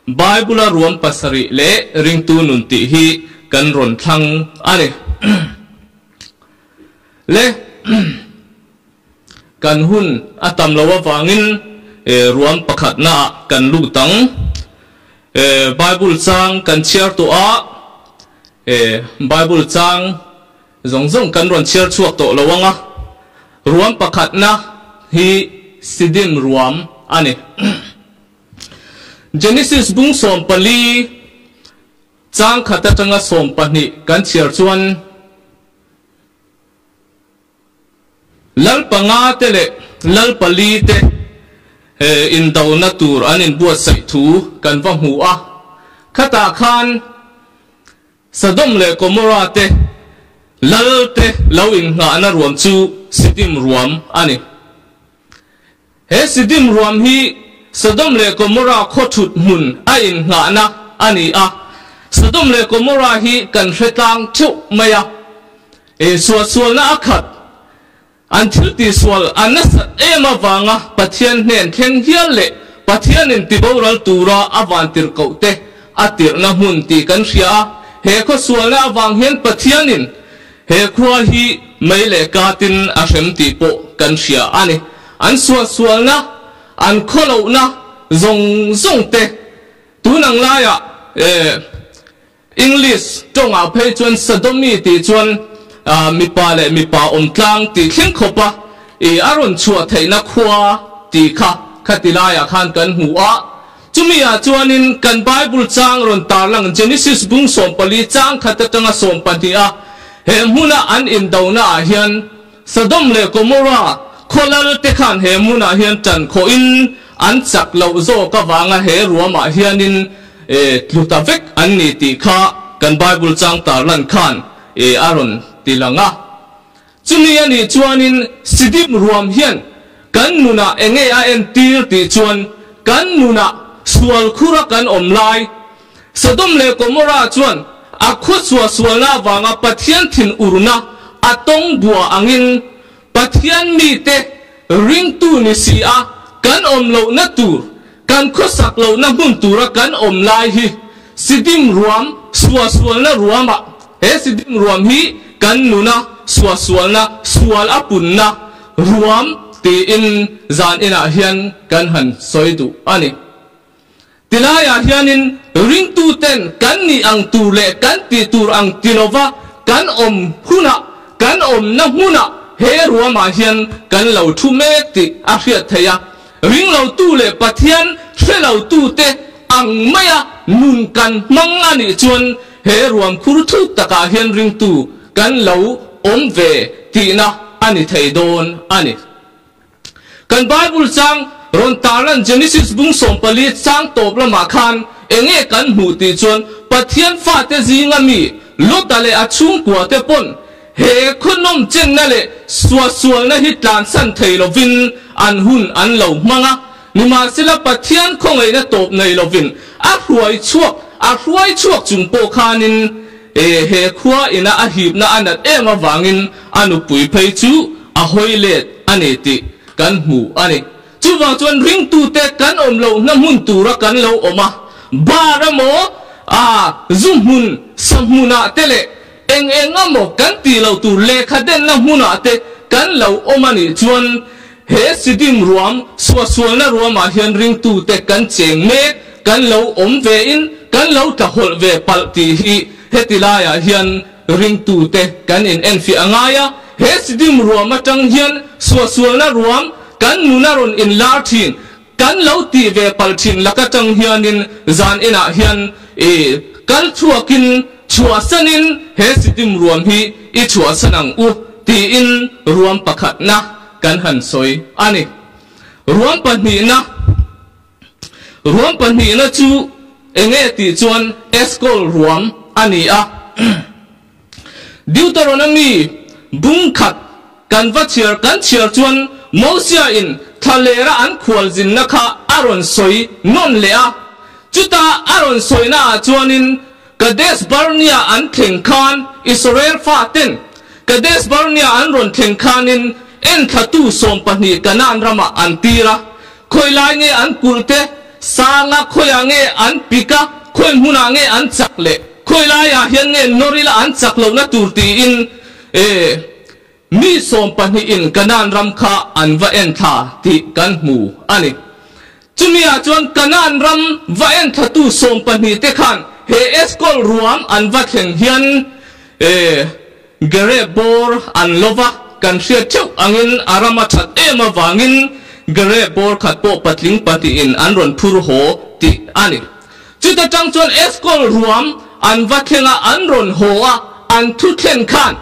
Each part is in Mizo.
Bible-a ruam pasarih leh ringtu nun tih hi kan rawn thlang a ni. Le kan hun a tam lo avangin ruam pakhatnaah kan lut ang. Bible chang kan chhiar tawh a, Bible chang zawng zawng kan rawn chhiar chhuak tawh lo ang a. Ruam pakhatna hi Sidim ruam a ni. Genesis bung 14 chang khat atanga 12 kan chhiar chuan Lal panga te leh Lal pali te indona tur an inbuatsaih thu kan va hmu a. Khatah khan Sodom leh Gomorrah te lal te lo innghahna ruam chu Sidim ruam a ni. He Sidim ruam hi Sodom leh Gomorrah khaw thut hmun a innghahna a ni a. Sodom leh Gomorrah hi kan hre tlang theuh mai a. E suahsualna a khat, an thil tihsual a nasat em avanga Pathian hnen thleng hial leh Pathianin tiboral tura a vantirhkoh te a tirhna hmun tih kan hria a. He khawsualna avang hian Pathianin he khua hi mei leh katin a hrem tih pawh kan hria a ni. An suahsualna, an khawlohna zawng zawng te tun ang laiah e English tawngah phei chuan sodomy tih chuan mipa leh mipa awm tlang tih thleng khawpa i a rawn chhuah theihna khua tih kha khati laiah khan kan hmu a. Chumi ah chuanin kan Bible chang rawn tarlang Genesis bung 14 chang khat atanga 12 a he hmuna an indona ah hian Sodom leh Gomorrah khawlal te khan he hmunah hian tan khawhin an chak loh zawk avanga he ruamah hianin tlu ta vek an ni tih kha kan Bible chang tarlan khan a rawn ti lang a. Chumi a nih chuanin Sidim ruam hian kan nunah enge a entir tih chuan kan nunah sual khura kan awm lai Sodom leh Gomorrah chuan a khaw suahsualna avanga Pathian thin urna a tawng bua angin Pathian mite ringtu ni si a kan awm lohna tur, kan khawsak lohna hmun tura kan awm lai hi Sidim ruam suahsualna ruamah he Sidim ruam hi kan nuna suahsualna sual a punna ruam tiin zan inah hian kan han sawi duh a ni. Tilaiah hianin ringtuten kan nih ang tur leh kan tih tur ang ti lova kan awm hunah, kan awmna hmunah he ruamah hian kan lo thu mek tih a hriat theih a. Ringlotu leh Pathian hrelotute ang maia nun kan hmang a nih chuan he ruam khur thuk takah hian ringtu kan lo awm ve tihna a ni thei dawn a ni. Kan Bible chang rawn tarlan Genesis bung 14 chang tawp lamah khan enge kan hmuh tih chuan Pathian fate zinga mi Lota leh a chhungkua te pawn he khawnawm chenna leh suahsualna hi tlansan thei lovin an hun an lo hmang a. Nimahsela Pathian khawngaihna tawp nei lovin a hruai chhuak a hruai chhuak chung pawh khanin he khua ina a hipna a nat em avangin a nupui phei chu a hawi let a ni tih kan hmu a ni. Chuvang chuan ringtute kan awm lohna hmun tura kan lo awm a, bar emaw, a zu hmun, sa hmunah te leh eng eng emaw kan tih loh tur lehkha denna hmunah te kan lo awm a nih chuan he Sidim ruam, suahsualna ruamah hian ringtute kan cheng mek, kan lo awm vein kan lo tlahawlh ve palh tih hi heti laiah hian Ringtute kan in enfiah a ngai a, he Sidim ruam atang hian suahsualna ruam kan nuna rawn inlar thin, kan lo tih ve palh thin lak atang hianin zan inah hian i kal chhuakin chhuahsanin he Sidim ruam hi i chhuahsan ang u tiin ruam pakhatna kan han sawi a ni. Ruam pahnihna. Ruam pahnihna chu enge tih chuan Eskol ruam a ni a. Deuteronomy bung khat kan va chhiar kan chhiar chuan Mosia in thlalera an khualzinna kha a rawn sawi nawn leh a. Chuta a rawn sawina ah chuanin Kadesh Barnea an thleng khan Israel faten Kadesh Barnea an rawn thleng khanin enthlatu 12 Kanaan ramah an tir a. Khawilai nge an kulh te? Sanga khawiah nge an pik a, khawi hmunah nge an chak leh khawi laiah hian nge nawr ila an chak lohna tur tiin e mi sawmpahnihin Kanaan ram kha an va en thla tih kan hmu a ni. Chumiah chuan Kanaan ram va en thlatu sawmpahnih te khan he Eskol ruam an va thleng hian e Gareb bawr an lo va, kan hriat theuh angin a ram a that em avangin Gareb bawr khat pawh patling pahnihin an rawn phur haw tih a ni. Chuta tang chuan Eskol ruam an va thleng a, an rawn haw a, an thu thlen khan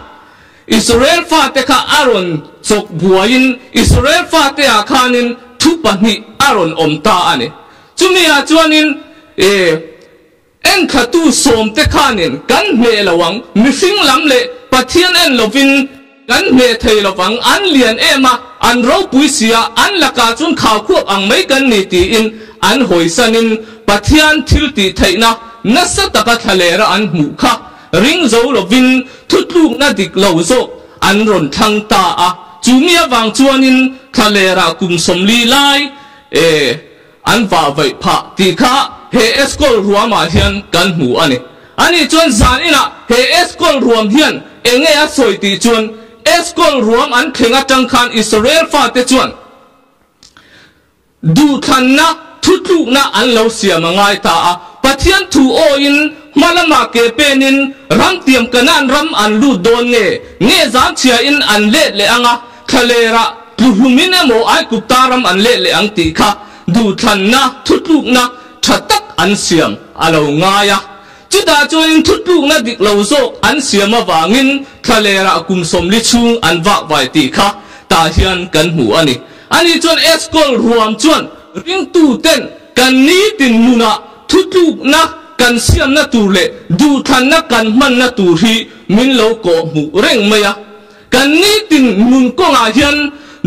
Israel fate kha a rawn chawk buaiin Israel fate ah khanin thu pahnih a rawn awm ta a ni. Chumiah chuanin e. Enthlatu sawmte khanin kan hneh lo ang, mihring lam leh Pathian en lovin kan hneh thei lo vang, an lian em a, an ropui si a, an lakah chuan khau khuap ang mai kan ni tiin an hawisanin Pathian thil tih theihna nasa taka thlalera an hmuh kha ring zo lovin thutlukna dik lo zawk an rawn thlang ta a, chu mi avang chuanin thlalera kum 40 lai e. An vah vaih phah tih kha he Eskol ruamah hian kan hmu a ni. Ani chuan zan inah he Eskol ruam hian eng nge a sawi tih chuan Eskol ruam an thleng atang khan Israel fate chuan duhthlanna thutlukna an lo siam a ngai ta a. Pathian thu awiin hma lamah ke penin ramtiam Kanaan ram an lut dawn nge nge zangchhiain an let leh ang a, Thlalerah tluhlumin emaw Aigupta ram an leh leh ang tih kha duhthlanna thutlukna tha tak an siam a lo ngai a. Chutah chuanin thutlukna dik lo zawk an siam avangin thlalerah kum 40 chhung an vakvai tih kha tah hian kan hmu a ni. Ani chuan Eskol ruam chuan ringtuten kan nitin nunah thutlukna kan siamna tur leh duhthlanna kan hmanna tur hi min lo kawhhmuh reng mai a. Kan nitin nun kawngah hian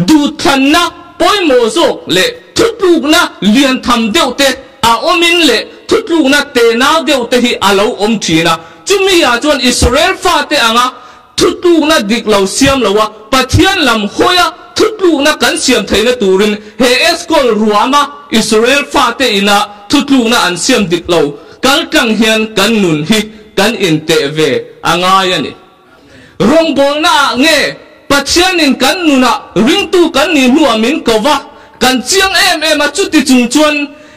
duhthlanna pawimawh zawk leh thutlukna lian tham deuh te a awmin leh thutlukna tenau deuh te hi a lo awm thin a. Chumi ah chuan Israel fate anga thutlukna dik lo siam lo a, Pathian lam hawia thutlukna kan siam theihna turin he Eskol ruama Israel fate ina thutlukna an siam dik lo kal tlang hian kan nun hi kan inteh ve a ngai a ni. Rawngbawlna ah nge Pathianin kan nunah ringtu kan nih hnuah min ko va, kan chiang em em a, chuti chung chuan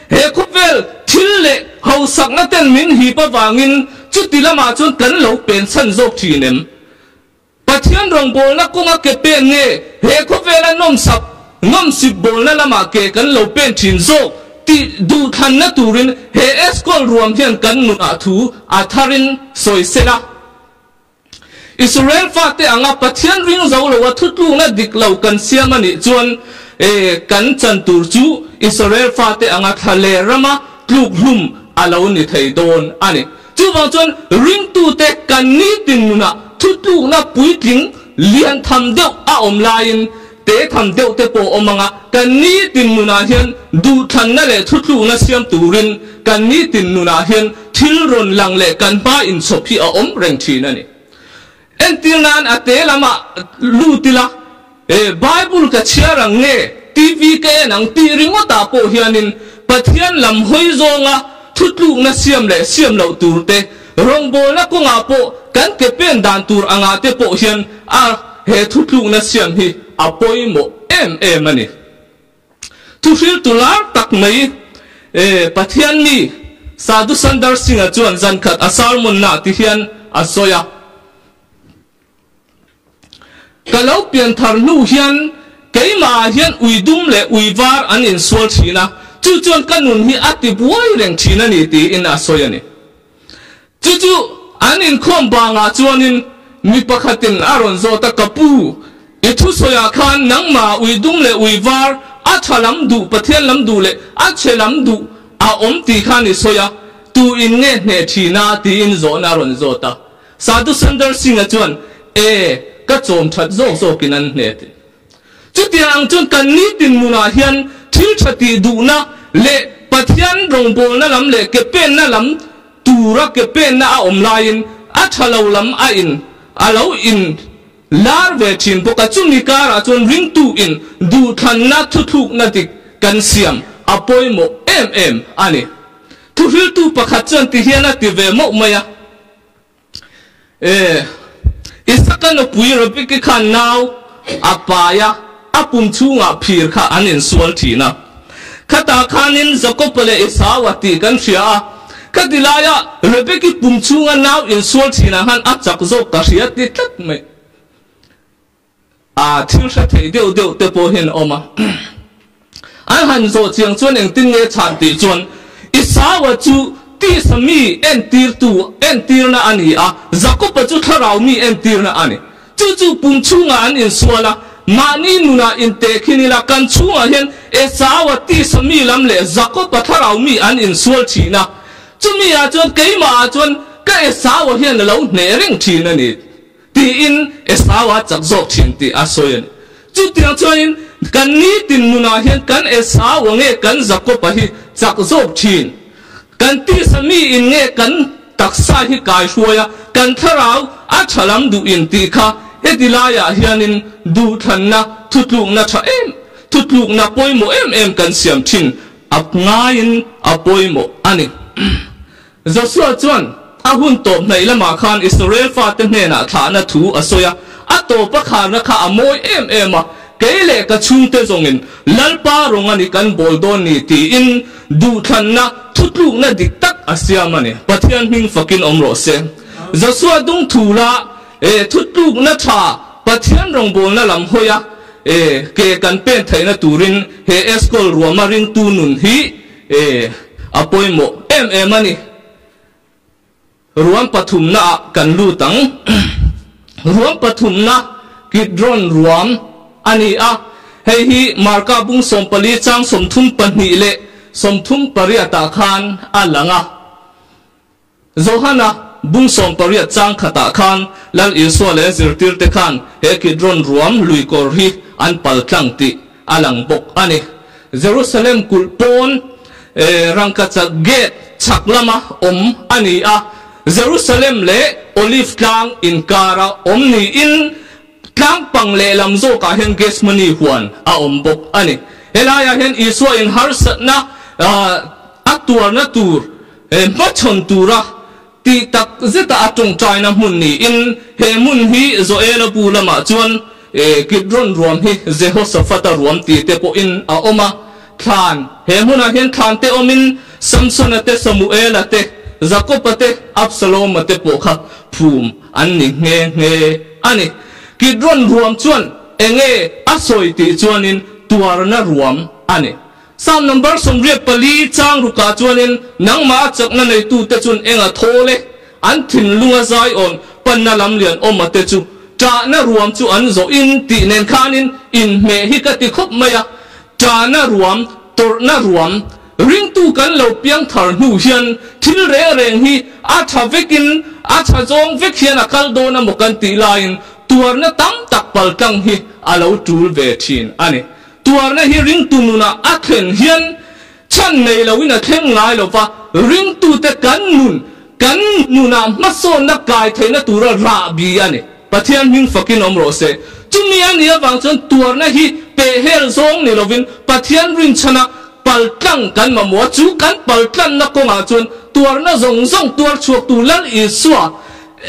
he khawvel thil leh hausakna ten min hip avangin chuti lamah chuan kan lo pen chhan zawk thin em? Pathian rawngbawlna kawnga ke pen nge he khawvela nawmsak nawmsip bawlna lamah ke kan lo pen thin zawk tih duhthlanna turin he Eskol ruam hian kan nunah thu a tharin sawi sela. Israel fate anga Pathian ring zo lo a thutlukna dik lo kan siam a nih chuan e kan chan tur chu Israel fate anga thla leh rama tluk hlum a lo ni thei dawn a ni. Chuvang chuan ringtute kan nitin nunah thutlukna puitling lian tham deuh a awm laiin te tham deuh te pawh awm anga kan nitin nunah hian duhthlanna leh thutlukna siam turin kan nitin nunah hian thil rawn lang leh kan hma inchhawp hi a awm reng thin a ni. Entir nan a te lamah lut ila, e Bible ka chhiar ang nge TV ka en ang tih ringawtah pawh hianin Pathian lam hawi zawnga thutlukna siam leh siam loh tur te, rawngbawlna kawngah pawh kan ke pen dan tur angah te pawh hian a he thutlukna siam hi a pawimawh em em a ni. Thuhriltu lar tak mai e Pathian mi Sadhu Sundar Singh-a chuan zan khat a sermon-na ti hian a sawi a. Ka lo pian thar hnu hian keimahah hian ui dum leh ui var an insual thin a, chu chuan ka nun hi a ti buai reng thin a ni tiin a sawi a ni. Chu chu an inkhawm bangah chuanin mi pakhatin a rawn zawt a, Ka pu, i thusawiah khan nangmah ui dum leh ui var a tha lam duh, Pathian lam duh leh a chhe lam duh a awm tih khan i sawi a, tu in nge hneh thin a? tiin zawhna a rawn zawt a. Sadhu Sundar Singh-a chuan, E, ka chawm that zawk zawkin an hneh ti. Chutiang ang chuan kan nitin nunah hian thil tha tih duhna leh Pathian rawngbawlna lam leh ke penna lam tura ke penna a awm laiin a tha lo lam a in a lo in lar ve thin bawk a. Chumi karah chuan ringtu in duhthlanna thuthlukna dik kan siam a. a pawimawh em em a ni. Thuhriltu pakhat chuan ti hian a ti ve mauh mai a, E, Isaka nupui Rebeki khan nau a pai a, a pum chhungah phir kha an insual thin a. Khatah khanin Jakopa leh Esau-a tih kan hria a, khati laia Rebeki pum chhunga nau insual thinah khan a chak zawk ka hria ti tlat mai. A thil hre thei deuh deuh te pawh hian a awm a. An han zawh chiang chuan engtin nge chhan tih chuan Esau-a chu tisa mi entirtu entirna a ni a, Jakob-a chu thlarau mi entirna a ni. Chu chu pum chhungah an insual a, mahni nunah intehkhin ila kan chhungah hian Esau-a tisa mi lam leh Jakob-a thlarau mi an insual thin a. Chumi ah chuan keimah ah chuan ka Esau-a hian a lo hneh reng thin a ni. Tiin Esau-a chak zawk thin tih a sawi a ni. Chutiang chuanin kan nitin nunah hian kan Esau-a nge kan Jakob-a hi chak zawk thin? Kan tisa miin nge kan taksa hi kai hruai a, kan thlarau a tha lam duh in tih kha heti laiah hianin duhthlanna thutlukna tha em thutlukna pawimawh em em kan siam thin a ngaiin a pawimawh a ni. Joshua chuan a hun tawp hnaih lamah khan Israel fate hnenah thlahna thu a sawi a, a tawpa kharna kha a mawi em em a, Kei leh ka chhungte zawngin Lalpa rawng a ni kan bawl dawn ni tiin duhthlanna thutlukna dik tak a siam a ni. Pathian hming fakin awm rawh se. Joshua dung thu la e thutlukna tha Pathian rawngbawlna lam hawi a e ke kan pen theihna turin he Eskol ruama ringtu nun hi E, a pawimawh em em a ni. Ruam pathumna ah kan lut ang. Ruam pathumna Kidron ruam a ni a, hei hi Marka bung 14 chang 32 leh 38 ah khan a lang a. Johana bung 18 chang khatah khan Lal Isua leh zirtirte khan he Kidron ruam lui kawr hi an pal tlang tih a lang bawk a ni. Jerusalem kulh pawn rangkachak gate chhak lama awm a ni a, Jerusalem leh Olive tlang inkara awm niin tlang pang lehlam zawkah hian Gethsemane huan a awm bawk a ni. Helaiah hian Isua in harsatna a tuarna tur hmachhawn tura tih tak zeta a tawngtaina hmun niin he hmun hi Joela bu lamah chuan Kidron ruam hi Jehoshaphat-a ruam tih te pawhin a awm a. Thlan, he hmunah hian thlan te awmin Samson-a te, Samuel-a te, Jakob-a te, Absalom-a te pawh kha phum an ni nghe nghe a ni. Kidron ruam chuan enge a sawi tih chuanin tuarna ruam a ni. Psalm number 84 chang rukah chuanin, Nangmah a chakna neitute chuan eng a thawl e, an thinlunga zaiawn panna lam lian awma te chu ṭahna ruam chu an zawh in tih nen khanin inhmeh hi ka ti khawp mai a. Ṭahna ruam, tawrhna ruam, ringtu kan lo piang thar hnu hian thil reng reng hi a ṭha vekin a ṭha zawng vek hian a kal dawn emaw kan tih laiin tuarna tam tak paltlang hi a lo ṭul ve ṭhin a ni. Tuarna hi ringtu nunah a thlen hian chhan nei loin a thleng ngai lo va, ringtute kan nun, kan nunah hmasawnna kai theihna tura rahbi a ni. Pathian hming fakin awm rawh se. Chumi a nih avang chuan tuarna hi pehhel zawng ni lovin Pathian rinchhana paltlang kan mamawh a, chu kan paltlanna kawngah chuan tuarna zawng zawng tuar chhuaktu Lal Isua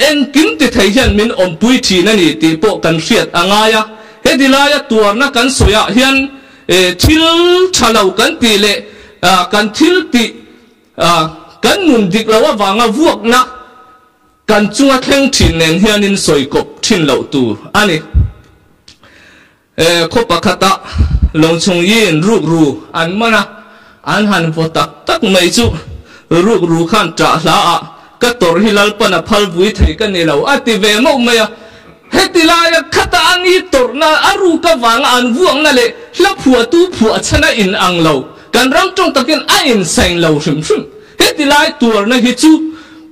engkim ti thei hian min awmpui thin a ni tih pawh kan hriat a ngai a. Heti laia tuarna kan sawiah hian thil tha lo kan tih leh kan thil tih kan nun dik lo avanga vuakna kan chunga thleng thin nen hianin sawi kawp thin loh tur a ni. Khaw pakhata lawngchhung yin rukru an man a, an han vaw tak tak mai chu rukru khan ṭah hla ah ka tawrh hi Lalpan a phal vui thei ka ni lo a ti ve mauh mai a. Heti laia khata a ni tawrhna a ruk avanga an vuakna leh hla phuahtu phuah chhan a in ang lo, kan ram tawng takin a insain lo hrim hrim. Heti lai tuarna hi chu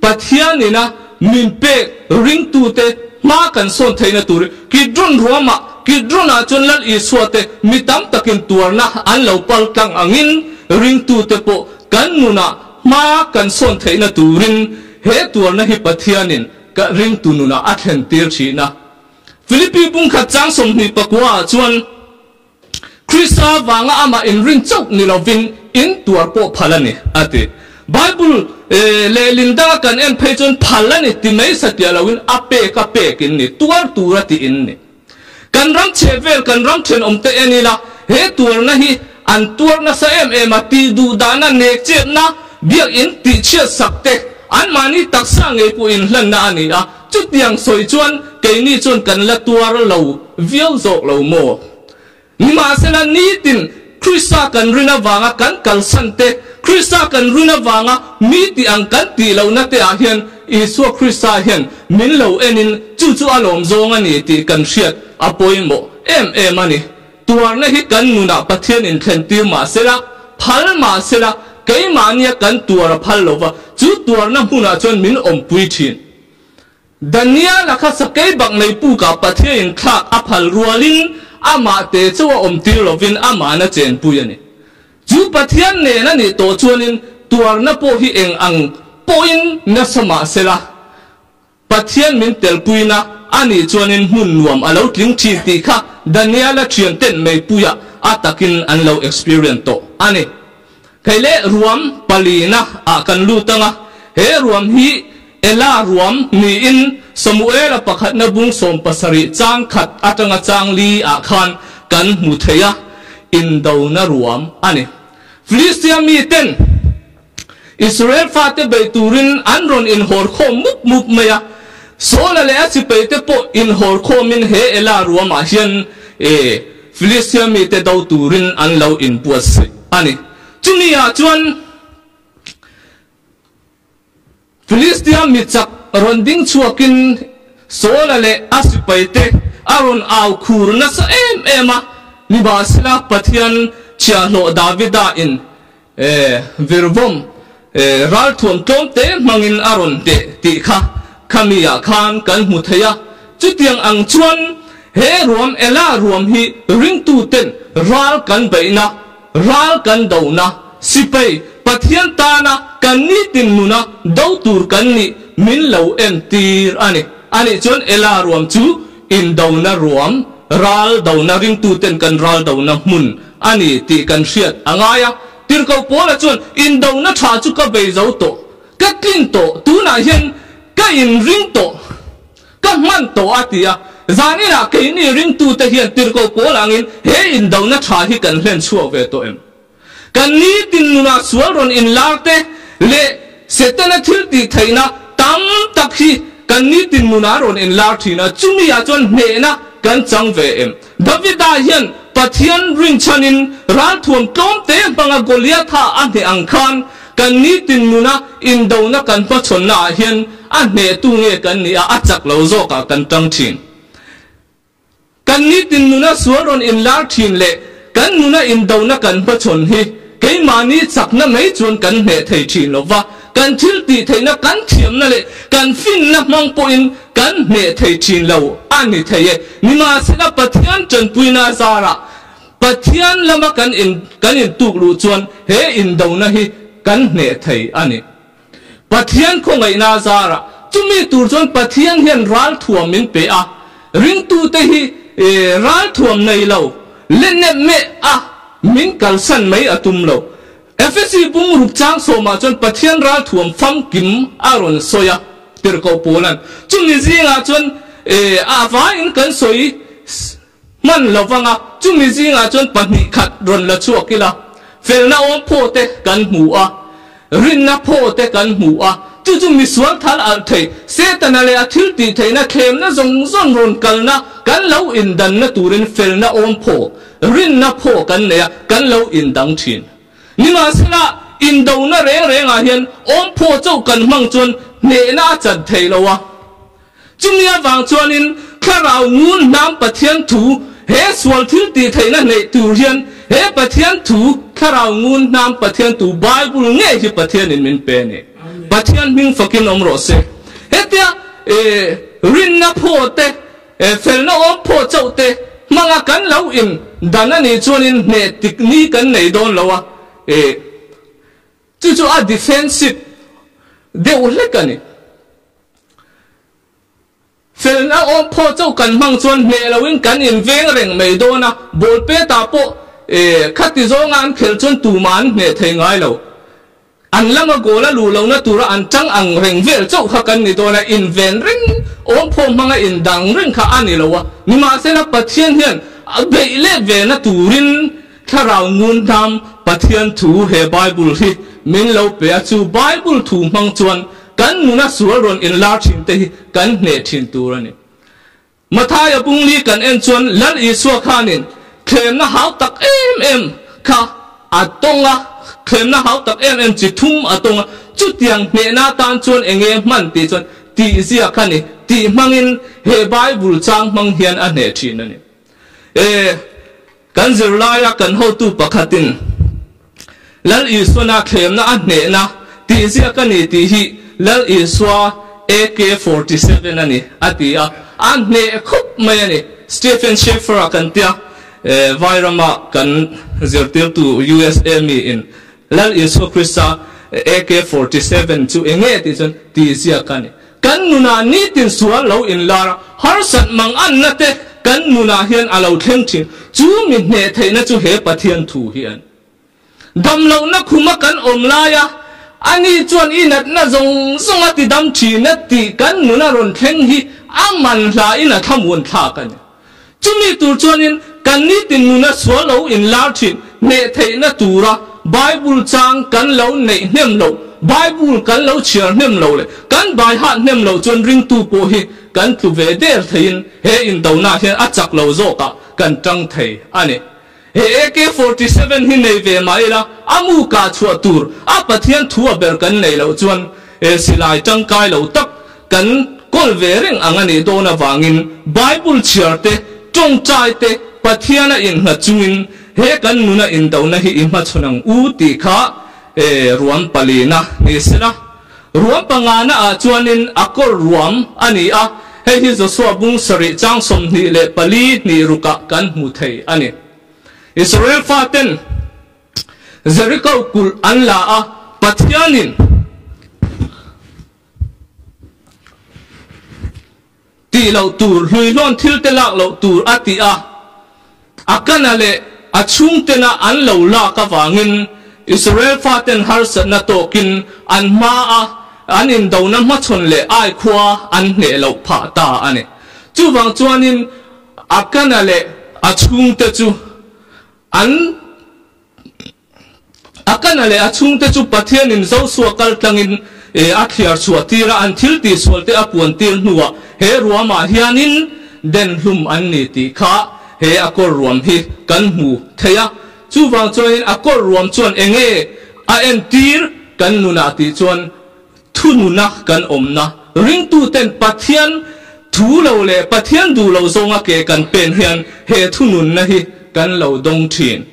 Pathianin a min pek ringtute hma kan sawn theihna turin Kidron ruamah, Kidron-ah chuan Lal Isua te mi tam takin tuarna an lo pal tlang angin ringtute pawh kan nunah hma kan sawn theihna turin he tuarna hi Pathianin Ka ringtu nunah a thlen tir thin a. Philippi bungkhat chang 29 ah chuan, Krista vanga amah inrin chauh ni lovin in tuar pawh phal a ni, a ti. Bible lehlin danga kan en phei chuan phal a ni ti mai satliah loin a pek a pek in ni, tuar tur a ti in ni. Kan ram chhe vel, kan ram thenawmte en ila, he tuarna hi an tuar nasa em em a, tih duh dahna, nek chetna, biakinn tih chhiat sak te, anmahni taksa ngei pawh inhlanna a ni a, chutiang sawi chuan keini chuan kan la tuar lo viau zawk lo maw? Nimahsela, nitin Krista kan rin avanga kan kalsan te, Krista kan rin avanga mi tih ang kan tih lohna te ah hian Isua Krista hian min lo enin chu chu a lawm zawng a ni tih kan hriat a pawimawh em em a ni. Tuarna hi kan nunah Pathian inthlentir mahsela, phal mahsela, keimahnia kan tuar a phal lova, chu tuarna hmunah chuan min awmpui thin. Daniel-a kha sakei bak nei pukah Pathiain thlak a phal rualin amah te chauh a awmtir lovin amahna chenpui a ni. Chu Pathian nen a nih tawh chuanin tuarna pawh hi eng ang pawhin nasa mah sela, Pathian min telpuina a nih chuanin hmun nuam a lo tling thin tih kha Daniel-a thianten meipuiah a takin an lo experience tawh a ni. Kei leh ruam palina ah kan lut ang a, he ruam hi Ela ruam niin Samuela pakhatna bung 70 chang khat atanga chang li ah khan kan hmu thei a, indona ruam a ni. Filistia miten Israel fate beih turin an rawn inhawr khawm mup mup mai a, Saula leh a sipaite pawh inhawr khawmin he Ela ruamah hian Filistia mite do turin an lo inbuatsaih a ni. Chumi ah chuan Filistia mi chak rawn ding chhuakin Saula leh a sipaite a rawn au khur nasa em em a, nimahsela Pathian chhiahhlawh Davida in virvawm ralthuam tlawmte hmangin a rawn teh tih kha khami ah khan kan hmu thei a. Chutiang ang chuan he ruam Ela ruam hi ringtuten ral kan beihna, ral kan dona, sipai Pathian tana kan nitin nuna do tur kan nih min lo entir a ni. Anih chuan Ela ruam chu indona ruam, ral dona ringtuten kan ral dona hmun a ni tih kan hriat a ngai a. Tirhkoh Paula chuan indona tha chu ka bei zo tawh, ka tlin tawh, tunah hian ka inring tawh. Ka hman tawh a ti a, zaninah keini ringtute hian tirhkoh pawl angin he indona tha hi kan hlen chhuak ve tawh em? Kan nitin nunah sual rawn inlar te leh Setana thil tih theihna tam tak hi kan nitin nunah rawn inlar thin a, chumi ah chuan hnehna kan chang ve em? Davida hian Pathian rinchhanin ralthuam tlawmte hmanga Goliatha a hneh ang khan Kan nitin nuna indona kan hmachhawnna ah hian a hnehtu nge kan nih a, a chak lo zawkah kan tang thin. Kan nitin nuna sual rawn inlar thin leh kan nuna indona kan hmachhawn hi keimahni chakna mai chuan kan hneh thei thin lo va, kan thil tih theihna, kan thiamna leh kan finna hmang pawhin kan hneh thei thin lo a ni thei e. Nimahsela Pathian tanpuina zarah Pathian lama kan in kan intuk luh chuan he indona hi kan hneh thei a ni. Pathian khawngaihna zarah chumi tur chuan Pathian hian ralthuam min pe a, ringtute hi ralthuam nei lo le nep meh a min kalsan mai a tum lo. Efesi bung ruk chang sawmah chuan Pathian ralthuam famkim a rawn sawi a, tirhkoh Paula'n chumi zingah chuan a vaiin kan sawi Hman lo vanga chumi zingah chuan pahnih khat rawn la chhuak ila, felna awm phaw te kan hmu a, rinna phaw te kan hmu a, chu chu misual thal alh thei, Setana leh a thil tih theihna thlemna zawng zawng rawn kalna kan lo indanna turin felna awm phaw, rinna phaw kan nei a, kan lo indang thin. Nimahsela, indona reng rengah hian awm phaw chauh kan hmang chuan hnehna a chan thei lo a. Chumi avang chuanin Thlarau ngun hnam Pathian thu he sual thil tih theihna neih tur hian he Pathian thu Thlarau ngun hnam Pathian thu Bible ngei hi Pathianin min pe a ni. Pathian hming fakin awm rawh se. Hetia rinna phaw te, felna awm phaw chauh te hmanga kan lo in dan a nih chuanin hneh tik ni kan nei dawn lo a. Chu chu a defensive deuh hlek a ni. Felna awm phaw chauh kan hmang chuan hneh loin kan inveng reng mai dawn a, ball pet ah pawh Khati zawnga an khelh chuan tumah an hneh thei ngai lo. An lama goal a luh lohna tura an tang ang reng vel chauh kha kan ni dawn a, inven reng, awmphawm hmanga indang reng kha a ni lo a. Nimahsela Pathian hian a beih let ve na turin Thlarau ngun hnam Pathian thu he Bible hi min lo pe a, chu Bible thu hmang chuan kan nuna sual rawn inlar thin te hi kan hneh thin tur a ni. Mathaia bungli kan en chuan Lal Isua khanin thlemna hau tak em em kha a tawng a, thlemna hau tak em em chi thum a tawng a, chutiang hnehna atan chuan enge hman tih chuan tihzia kha ni, tih hmangin he Bible chang hmang hian a hneh thin a ni. E, kan zirlaia kan hotu pakhatin Lal Isuana thlemna a hnehna tihzia ka ni tih hi Lal Isua AK 47 a ni, a ti a, a hneh khawp mai a ni. Stephen Schaefer-a kan tia, Vairama kan zirtirtu USA miin Lal Isua Krista AK 47 chu eng nge tih chuan tihzia ka ni. Kan nunah nitin sual lo inlar a, harsat mang anna te kan nunah hian a lo thleng thin. Chu mi hneh theihna chu he Pathian thu hi a ni. Damlohna khuma kan awm laia ani chuan i natna zawng zawng a ti dam thin a tih kan nuna rawn thleng hi a man hlain a thlamuan thlak a ni. Chumi tur chuanin kan nitin nuna sual lo inlar thin hneh theihna tura Bible chang kan lo neih hnem loh, Bible kan lo chhiar hnem lo leh kan baihat hnem loh chuan ringtu pawh hi kan tlu ve der theiin he indonah hian a chak lo zawkah kan tang thei a ni. He AK 47 hi nei ve mah ila, a mu kah chhuah tur a Pathian thu a ber kan neih loh chuan he silai tangkai lo tak kan kawl ve reng ang a nih dawn avangin Bible chhiar te, tawngtai te, Pathian a innghat chungin he kan nuna indona hi i hmachhawn ang u tih kha ruam palina ni sela. Ruam pangana ah chuanin a kawr ruam a ni a, hei hi Joshua bung sarih chang 24 hnih rukah kan hmu thei a ni. Israel faten Jericho kulh an la a, Pathianin tih loh tur, hluihlawn thil te lak loh tur a ti a, Akana leh a chhungtena an lo lak avangin Israel faten harsatna tawkin an hmaa an indona hmachhawn leh ai khua an hneh loh phah ta a ni. Chuvang chuanin Akana leh a chhungte chu an Akana leh a chhungte chu Pathianin Josua kal tlangin a thliar chhuah tir a, an thil tihsualte a puan tir hnuah he ruamah hianin den hlum an ni tih kha he a kawr ruam hi kan hmu thei a. Chuvang chuanin a kawr ruam chuan enge a entir kan nunah tih chuan thununa kan awmna, ringtuten Pathian thu lo leh Pathian duh lo zawnga ke kan pen hian he thununna hi kan lo dawng thin.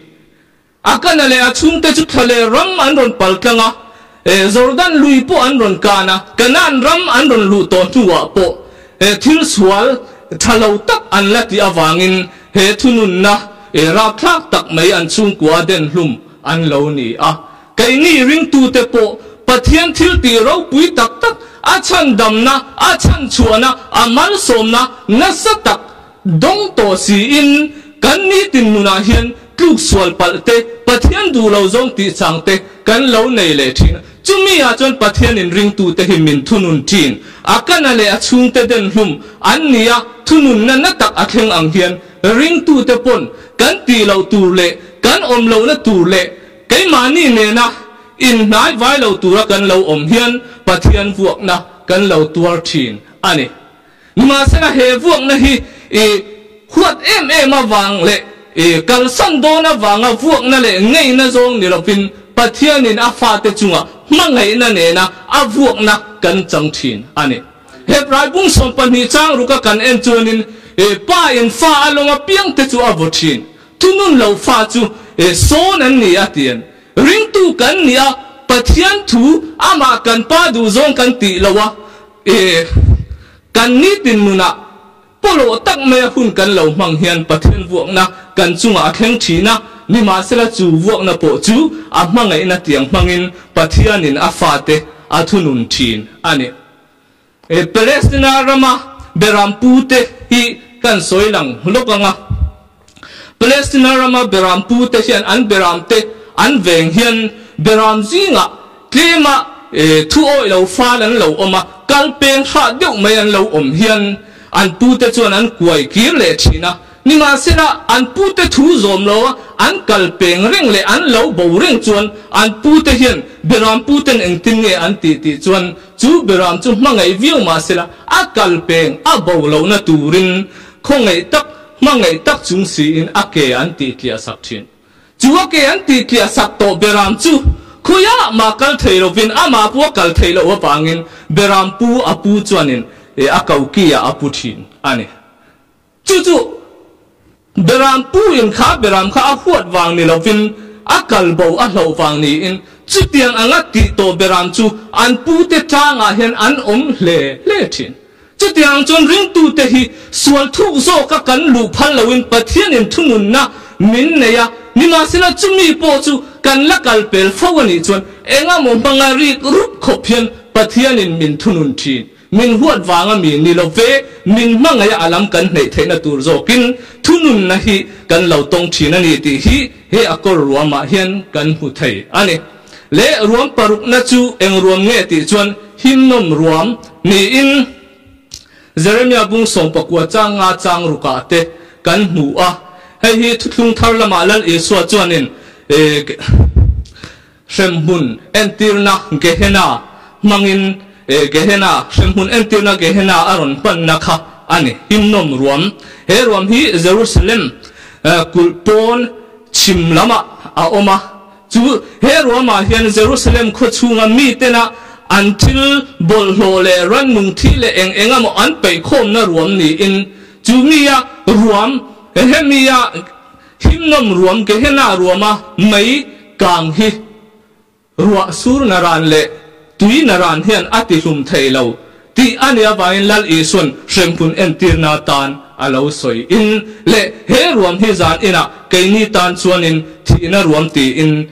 Akana leh a chhungte chu thla leh ram an rawn pal tlang a, Jordan lui pawh an rawn kan a, Kanaan ram an rawn luh tawh hnuah pawh thil sual tha lo tak an la tih avangin he thununna rapthlak tak mai an chhungkua den hlum an lo ni a. Keini ringtute pawh Pathian thil tih ropui tak tak, a chhandamna, a chhanchhuahna, a malsawmna nasa tak Dawng tawh siin kan nitin nunah hian tluk sual palh te, Pathian duh lo zawng tih chang te kan lo nei leh thin a. Chumi ah chuan Pathianin ringtute hi min thunun thin. A kana leh a chhungte den hlum an ni a, thununna na tak a thleng ang hian ringtute pawn kan tih loh tur leh kan awm lohna tur leh keimahni nena inhnai vai lo tura kan lo awm hian Pathian vuakna kan lo tuar thin a ni. Nimahsela he vuakna hi i huat em em avang leh i kalsan dawn avanga vuakna leh ngeina zawng ni lovin Pathianin a fate chunga hmangaihna nena a vuakna kan chang thin a ni. Hebrai bung 12 chang ruka kan en chuanin pa in fa a lawng apiang te chu a vaw thin. Thunun lo fa chu sawn an ni a ti an. Ringtu kan ni a, Pathian thu amah kan pa duh zawng kan tih lo a, E, kan nitin nunah pawlawh tak maia hun kan lo hmang hian Pathian vuakna kan chungah a thleng thin a, nimahsela chu vuakna pawh chu a hmangaihna tiang hmangin Pathianin a fate a thunun thin a ni. E, Palestina rama Berampute hi kan sawi lang lawk ang a. Palestina rama beram pute hian an beramte an veng hian beram zingah tlema thu awih lo fal an lo awm a, kal peng hrah deuh mai an lo awm hian an pute chuan an kuai kir leh thin a. Nimahsela, an pute thu zawm lo a, an kal peng reng leh an lo bo reng chuan an pute hian beram puten engtin nge an tih tih chuan chu beram chu hmangaih viau mahsela a kal peng a bo lohna turin khawngaih tak Hmangaih tak chung siin a ke an tih tliah sak thin. Chu a ke an tih tliah sak tawh Beram chu khawiah mah kal thei lovin amah pawh a kal theih loh avangin Beram pu a pu chuanin a ko ki ah a pu thin a ni. Chu chu Beram pu in kha Beram kha a huat vang ni lovin a kal bo a hloh vang niin chutiang anga tih tawh Beram chu an pute tangah hian an awm hle hle thin. Chutiang chuan ringtute hi sual thuk zawka kan luh phal loin Pathianin thununna min nei a, nimahsela chumi pawh chu kan la kal pel fo a nih chuan engamaw hmanga rik rup khawp hian Pathianin min thunun thin. Min huat vanga mi ni lo ve, min hmangaih a lam kan hneih theihna tur zawkin thununna hi kan lo tawng thin a ni tih hi he a kawr ruamah hian kan hmu thei a ni. Leh ruam parukna chu eng ruam nge tih chuan himnawm ruam niin Jeremia bung 19 chang nga chang rukah te kan hmu a. Hei hi thuthlung thar lamah Lal Isua chuanin hremhmun entirna Gehenna hmangin Gehenna hremhmun entirna Gehenna a rawn hmanna kha a ni. Himnawm ruam He ruam hi Jerusalem kulh pawn chhim lamah a awm a. Chu he ruamah hian Jerusalem khaw chhunga mitena an thil bawlhhlawh leh rannung thi leh eng eng emaw an peihkhawmna ruam niin, chu mia ruam, hemia himnawm ruam, Gehenna ruama mei kang hi ruah sur naran leh tui naran hian a tihlum thei lo Tih a nih avangin Lal Isuan hremhmun entirna tan a lo sawi in leh he ruam hi zan inah keini tan chuanin thihna ruam tiin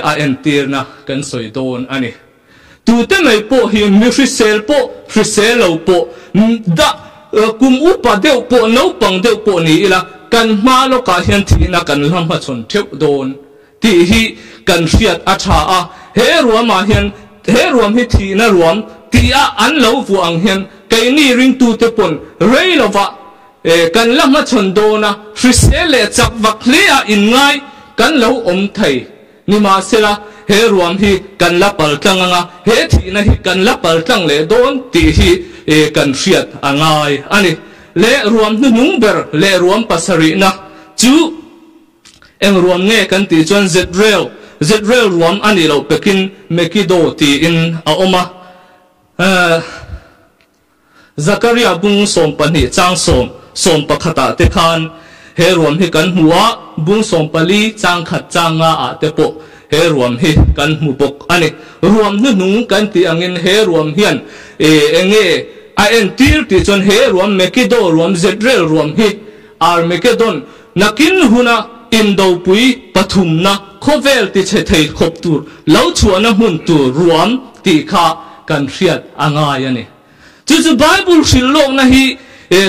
a entirna kan sawi dawn a ni. Tute mai pawh hi mi hrisel pawh hrisel lo pawh dah kum upa deuh pawh naupang deuh pawh ni ila kan hma lawkah hian thihna kan la hmachhawn theuh dawn Tih hi kan hriat a tha a, he ruamah hian he ruam hi thihna ruam tih a an lo vuah ang hian keini ringtute pawn rei lovah kan la hmachhawn dawn a, hrisel leh chak vak hle a inngai kan lo awm thei. Nimahsela, he ruam hi kan la pal tlang ang a, he thihna hi kan la pal tlang leh dawn tih hi kan hriat a ngai a ni. Leh ruam hnuhnung ber leh ruam pasarihna chu. Eng ruam nge kan tih chuan Zrel, Zrel ruam a nih loh pekin Megido tiin a awm a. Zakaria bung 12 chang sawm, 11 ah te khan he ruam hi kan hmu a, bung 14 chang khat chang nga ah te pawh he ruam hi kan hmu bawk a ni. Ruam hnuhnung kan tih angin he ruam hian eng nge a entir tih chuan he ruam Megido ruam, Zrel ruam hi Armageddon, nakin huna indopui pathumna khawvel tichhe thei khawp tur lo chhuahna hmun tur ruam tih kha kan hriat a ngai a ni. Chu chu Bible hrilh lawkna hi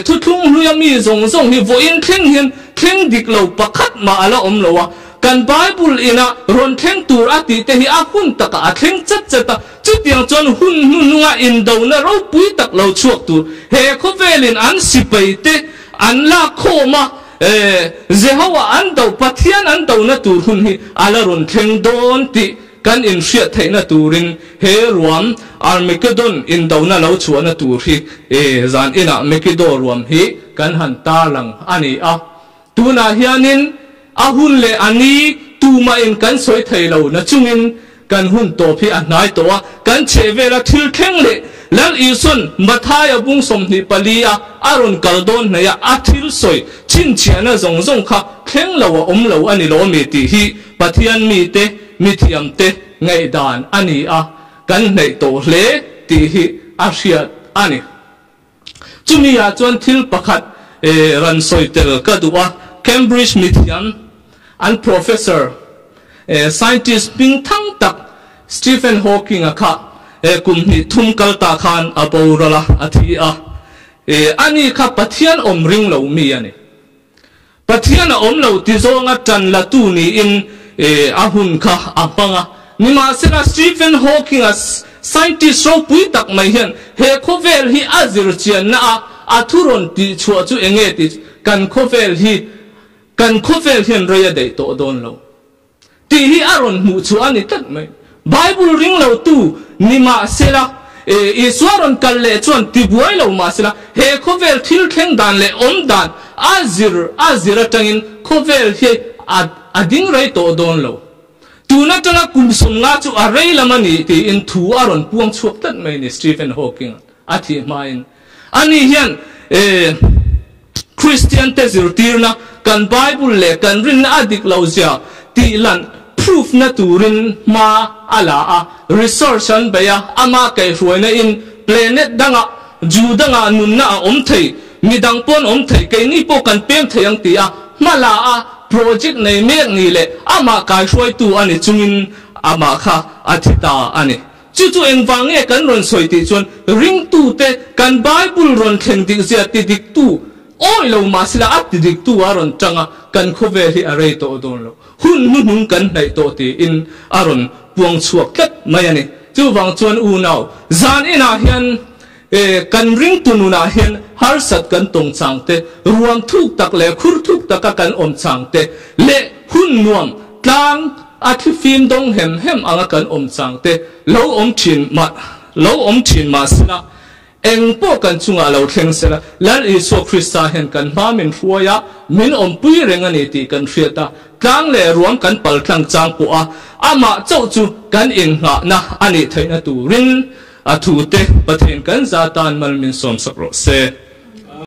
thuthlung hluia mi zawng zawng hi vawiin thleng hian thleng dik lo pakhat mah a la awm lo a, kan Bible ina rawn thleng tur a tih te hi a hun takah a thleng chat chat a, chutiang chuan hun hnuhnunga indona ropui tak lo chhuak tur he khawvelin an sipai te An lak khawm a, Jehovah an do, Pathian an dona tur hun hi a la rawn thleng dawn tih kan inhriat theihna turin he ruam Armageddon indona lo chhuahna tur hi zan inah Megiddo ruam hi kan han tarlang a ni a. Tunah hianin a hun leh a ni tumahin kan sawi thei lo nachungin Kan hun tawp hi a hnai tawh a, kan chhehvela thil thleng leh Lal Isuan Mathaia bung 24 a a rawn kal dawn hnaih a, a thil sawi chhinchhiahna zawng zawng kha thleng lo a awm lo a ni lo mi tih hi Pathian mite, mithiamte ngaihdan a ni a, kan hnaih tawh hle tih hi a hriat a ni. Chumi ah chuan thil pakhat rawn sawi tel ka duh a, Cambridge mithiam an professor, scientist hming thang tak Stephen Hawking-a kha kum hnih thum kal ta khan a boral a, a thi a. Ani kha Pathian awm ring lo mi a ni. Pathian a awm lo ti zawnga ṭan latu niin a hun kha a hmang a. Nimahsela, Stephen Hawking-a scientist ropui tak mai hian he khawvel hi a zir chianna a, a thu rawn tih chhuah chu eng nge tih chu kan khawvel hi kan khawvel hian rei a daih tawh dawn lo tih hi a rawn hmuh chhuah a ni tlat mai. Bible ring lotu nimahsela, Isua rawn kal leh chuan ti buai lo mahsela, he khawvel thil thleng dan leh awm dan a zir a zir atangin khawvel hi a a ding rei tawh dawn lo. Tun atanga kum 50 chu a rei lam a ni tiin thu a rawn puang chhuak tlat mai ni Stephen Hawking a thih hmain. Ani hian Kristian te zirtirna kan Bible leh kan rinna a dik lo zia tih lan proof na turin hma a la a, research an bei a, ama kaihhruaina in planet dangah Ju dangah nunna a awm thei, midang pawn awm thei, keini pawh kan pem thei ang ti a hma la a project nei mek ni leh amah kaihruaitu a ni chungin amah kha a thi ta a ni. Chu chu engvang nge kan rawn sawi tih chuan ringtute kan Bible rawn thleng dik zia ti diktu awi lo mahsela a ti diktu a rawn tang a, kan khawvel hi a rei tawh dawn lo. Hun hnuhnung kan hnaih tawh tiin a rawn puang chhuak tlat mai a ni. Chuvang chuan unau, zan inah hian kan ringtu nunah hian harsat kan tawng chang te, ruam thuk tak leh khur thuk taka kan awm chang te leh hun nuam tlang a thlifim dawng hem hem anga kan awm chang te lo awm thin mah lo awm thin mahsela eng pawh kan chungah lo thleng sela Lal Isua Krista hian kan hma min hruai a, min awmpui reng a ni tih kan hriat a, tlang leh ruam kan pal tlang chang pawh a, amah chauh chu kan innghahna a nih theihna turin a thute Pathian kan za tan mal min sawmsak rawh se.